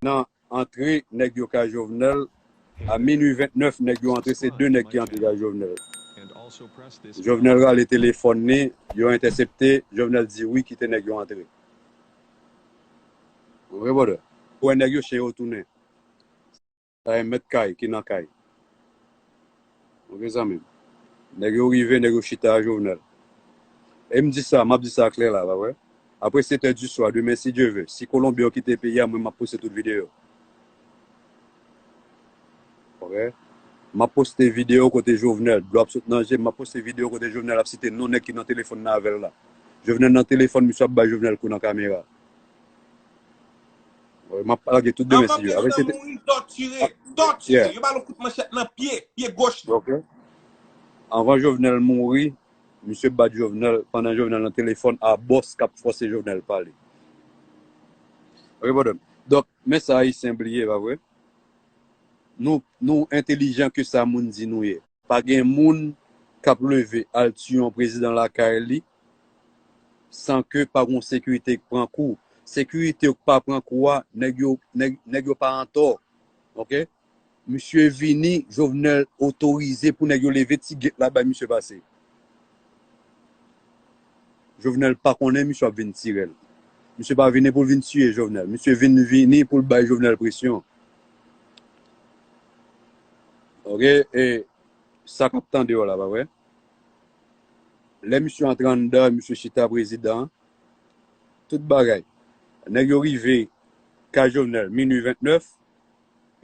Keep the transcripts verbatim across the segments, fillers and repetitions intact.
an antre nèg yo kay Jovenel. A minui vennèf, nèg yo antre, se de nèg ki antre kay Jovenel. Jovenel rale telefòn li, yo entèsepte, Jovenel di wi, kite nèg yo antre. Ou vre, brother? Ou wè nèg yo chen yo tounen. Sa e mèt kay ki nan kay. Ok, zanmi m. Nèg yo rive, nèg yo chita a Jovenel. E m di sa, m ap di sa klè la, pa vre? Apre sèt è di swa, demen, si Dye ve, si Kolonbyen yo kite peyi a, mwen, m ap poste tout videyo. Ok? M ap poste videyo kote Jovenel, dlo ap sot nan je m, m ap poste videyo kote Jovenel ap site non nèg ki nan telefòn nan avè l la. Jovenel nan telefòn, misye ap bay Jovenel kou nan kamera. Wi, m ap lage tout demen, si Dye ve. Apre, se te- mouri tòtire, tòtire. Yeah. Yo ba l yon kout manchèt nan pye, pye goch li. Ok. Anvan Jovenel mouri, misye bat Jovenel, pandan Jovenel nan telefòn a bòs k ap fòse Jovenel pale. Ok, brother. Donk, men sa Ayisyen bliye, pa vre? Nou, nou entelijan ke sa moun di nou ye. Pa gen moun k ap leve al tiye yon prezidan lakay li san ke pa gon sekirite k pran kou. Sekirite yo k pa pran kou a, nèg yo, nèg, nèg yo pa antò. Ok? Misye vini, Jovenel otorize pou nèg yo leve ti gate la bay misye pase. Jovenel pa konnen misye ap vin tire l. Misye pa vini pou l vin tiye Jovenel. Misye vin vini pou l bay Jovenel presyon. Ok? E sa k ap tande yo la, pa vre? Lè misye antre anndan, misye chita prezidan, tout bagay. Nèg yo rive kay Jovenel, minui vennèf,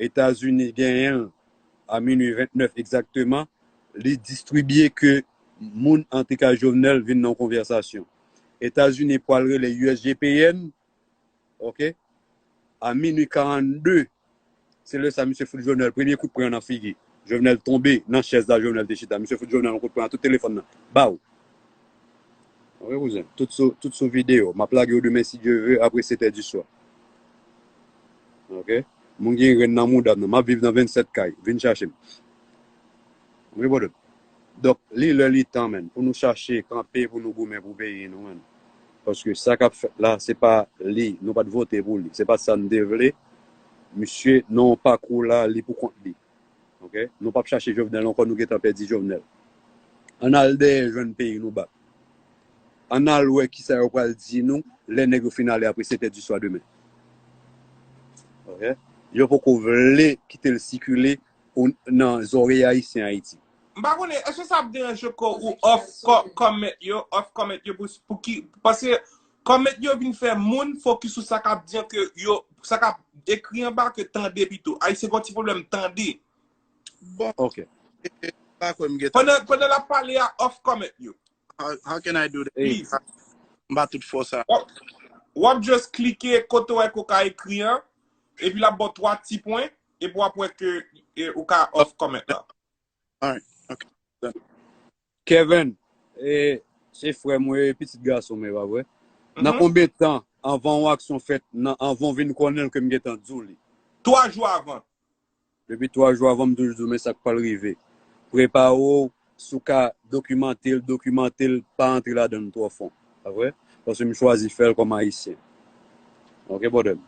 Etazini genyen l a minui vennèf egzakteman, li distribye ke moun antre kay Jovenel vin nan yon konvèsasyon. Etazini pral rele U S G P N, ok, a minui karannde, se lè sa misye fout Jovenel premye kout pwen nan figi. Jovenel tonbe nan chèz la Jovenel te chita. Misye fout Jovenel yon kout pwen a tout telefòn nan. Baw! Ok, kouzen. Tout sou, tout sou videyo. M ap lage yo demen, si Dye ve, apre sèt è di swa. Ok? Moun gen grenn nan mouda m nan. M ap viv nan vennsèt kay. Vin chache m. Ok, brother? Donk, li lè li tan, menn, pou nou chache kanpe, pou nou goumen pou peyi nou, menn. Paske sa k ap fèt la, se pa li. Nou pa t vote pou li. Se pa sa n te vle. Misye, nan yon pakou la, li pou kont li. Ok? Nou p ap chache Jovenel ankò, nou gentan pèdi Jovenel. Ann al dèyè jwenn peyi nou bak. Ann al wè kisa yo pral di nou lè nèg yo fin ale apre sèt è di swa demen. Ok? Yo poko vle kite l sikile nan zòrèy Ayisyen Ayiti. M pa konnen, èske sa ap deranje kò ou off co- comment yo, off comment yo pou, pou ki, paske comment yo vin fè moun fokis sou sa k ap di an ke yo, sa k ap ekri anba ke tande pito. Ayisyen gen yon ti pwoblèm tande. Bon. Ok. E, e, pa kwè m gentan. Pandan, pandan l ap pale a, off comment yo. How, how can I do that? Please. M pa tout fò sa. W ap, w ap just klike kote w wè ke w ka ekri an, epi l ap ba w twa ti pwen, epi w ap wè ke, e, ou ka off comment la. Alright. Ok. Kevin, e, se frè mwen, e pitit gason mwen, pa vre? Nan konbyen tan anvan yon aksyon fèt, nan, anvan w vin konnen l ke m gentan di w li? Twa jou avan. Depi twa jou avan, m toujou di w, men sa k pral rive. Prepare w, si w ka dokimante l, dokimante l, pa antre ladan l twò fon. Pa vre? Paske m chwazi fè l kòm Ayisyen. Ok, brother?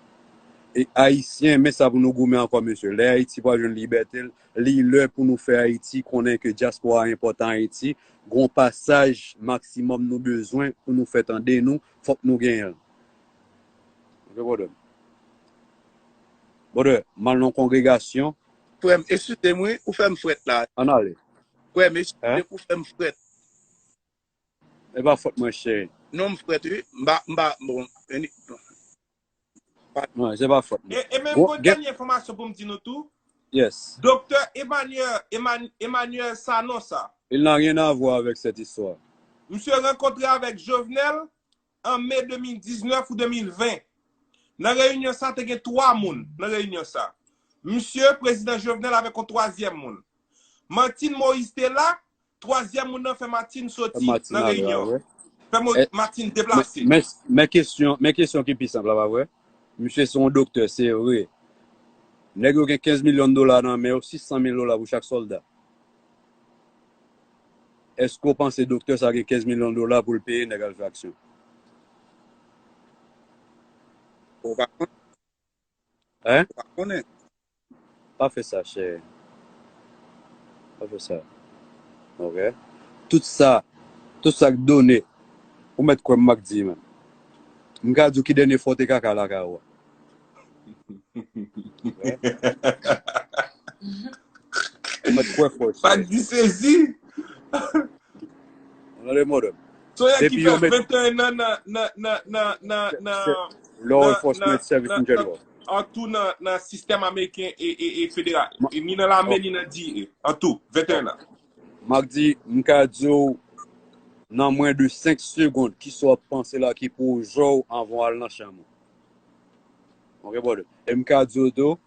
E Ayisyen, men sa pou nou goumen ankò, mesye. Lè Ayiti pral jwenn libète l, li lè pou nou fè Ayiti konnen ke dyaspora a enpòtan Ayiti. Gon pasaj maksimòm nou bezwen pou nou fè tande nou, fòk nou genyen l. Ok, brother? Brother, m al nan kongregasyon. Frè m, eskize m wi, ou fè m frèt la. Ann ale. Frè m, eskize m, ou fè m frèt. E pa fòt mwen, cheri. Non, m frèt wi. M pa, m pa, bon, eni- Non, se pa fòt mwen. E, e menm gon dènye enfòmasyon pou m di nou tou. Yes. Doktè Emmanuel, Eman- Emmanuel Sanon sa. Il n'a rien à voir avec cette histoire. Misye rankontre avèk Jovenel an me de mil diznèf ou de mil ven. Nan reyinyon sa, te gen twa moun nan reyinyon sa. Misye, prezidan Jovenel avèk yon twazyèm moun. Martine Moïse te la, twazyèm moun nan fè Martine soti nan reyinyon. Fè Mo- Martine deplase. Men, men kesyon, men kesyon ki pi senp la, pa vre? Misye se yon doktè, se vre. Nèg yo gen kenz milyon dola nan men yo, sis san mil dola pou chak sòlda. Èske w panse doktè sa gen kenz milyon dola pou l peye nèg al fè aksyon? Ou pa konn. Hein? Ou pa konnen. Pa fè sa, chè. Pa fè sa. Ok? Tout sa, tout sa k done, ou mèt kwè m, Mack D, menm. M ka di w ki dènye fwa w te kaka lakay ou a. Ou mèt kwè fò, chè. Mack D sezi. Ou tande, mòdèm. Soyè ki Depi yo fè met- venteyen an nan, nan, nan, nan, nan, nan, Law nan, enforcement nan, service nan, in general. An tou nan, nan sistèm ameriken e, e, e federal. Ma- E ni nan lame, Oh. Ni nan D E A. An tou, venteyen an. Mack D, m ka di w, nan mwen de senk segonn, kisa w ap panse la ki pou w jwe w anvan w al nan chanm ou. Ok, brother? E m ka di w tou,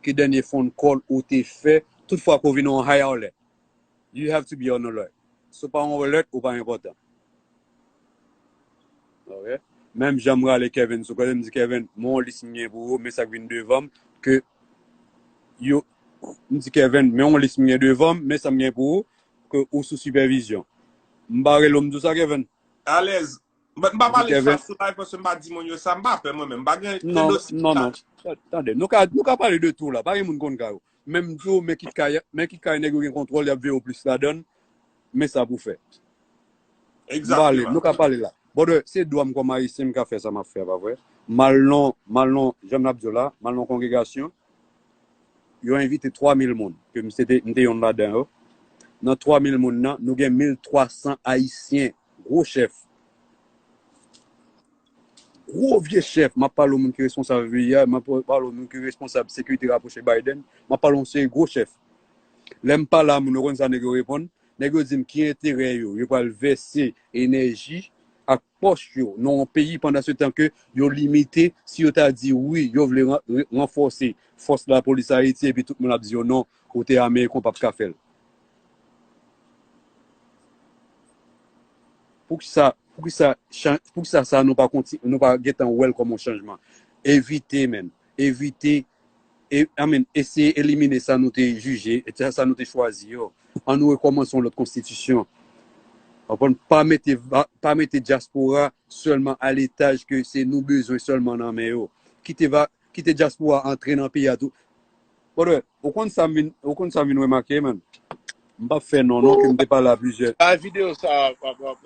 ki dènye phone call ou te fè, tout fwa ke w vin yon high alert. You have to be on alert. Si w pa on alert, ou pa enpòtan. Ok? Menm jan m rale Kevin sou kote, m di, Kevin, men yon lis m gen pou ou, men sa k vin devan m, ke yo, m di, Kevin, men yon lis m gen devan m, men sa m gen pou ou, ke ou sou sipèvizyon. M pa rele w, m di w sa, Kevin. Alèz. But m pa pale sa Kevin. Sou live paske m pa di moun yo sa, m pa pè mwen menm. M pa gen Non, tendans non, non. Tande, nou ka, nou ka pale de tou la. Pa gen moun konn kay ou. Menm tou, men kit kay, men kit kay nèg yo gen kontwòl, y ap veye w plis ladan, men sa pou fè. M pale, Egzakteman. Nou ka pale la. Brother, se dwa m kòm Ayisyen, m ka fè sa m ap fè, pa vre? M al nan, m al nan, jan m ap di w la, m al nan kongregasyon, yo envite twa mil moun, ke m se te, m te yonn ladan yo. Nan twa mil moun nan, nou gen mil twa san Ayisyen, gwo chèf. Gwo vye chèf, m ap pale w moun ki responsab V I A, m ap pale w moun ki responsab sekirite rapwoche Biden, m ap pale w yon seri gwo chèf. Lè m pale a moun, ou konn sa nèg yo reponn? Nèg yo di m ki enterè yo, yo pral vèse enèji ak pòch yo nan yon peyi pandan se tan ke yo limite, si yo ta di wi, yo vle ran- re- ranfòse fòs lapolis Ayiti, epi tout moun ap di yo non, kote Ameriken w p ap ka fè l. Poukisa, poukisa, chan- poukisa sa nou pa konti, nou pa gentan wè l kòm yon chanjman? Evite, menm. Evite, e, I mean, eseye elimine sa nou te jije, e sa, sa nou te chwazi yo. Ann nou rekòmanse yon lòt konstitisyon. Konprann? Pa mete, va- pa mete dyaspora sèlman a letaj ke se nou bezwen sèlman nan men yo. Kite, va- kite dyaspora antre nan peyi a tou. Brother, ou konn sa m vin, ou konn sa m vin remake, man? M p ap fè non, non, ke m te pale a plizyè. Bay videyo sa a, papa.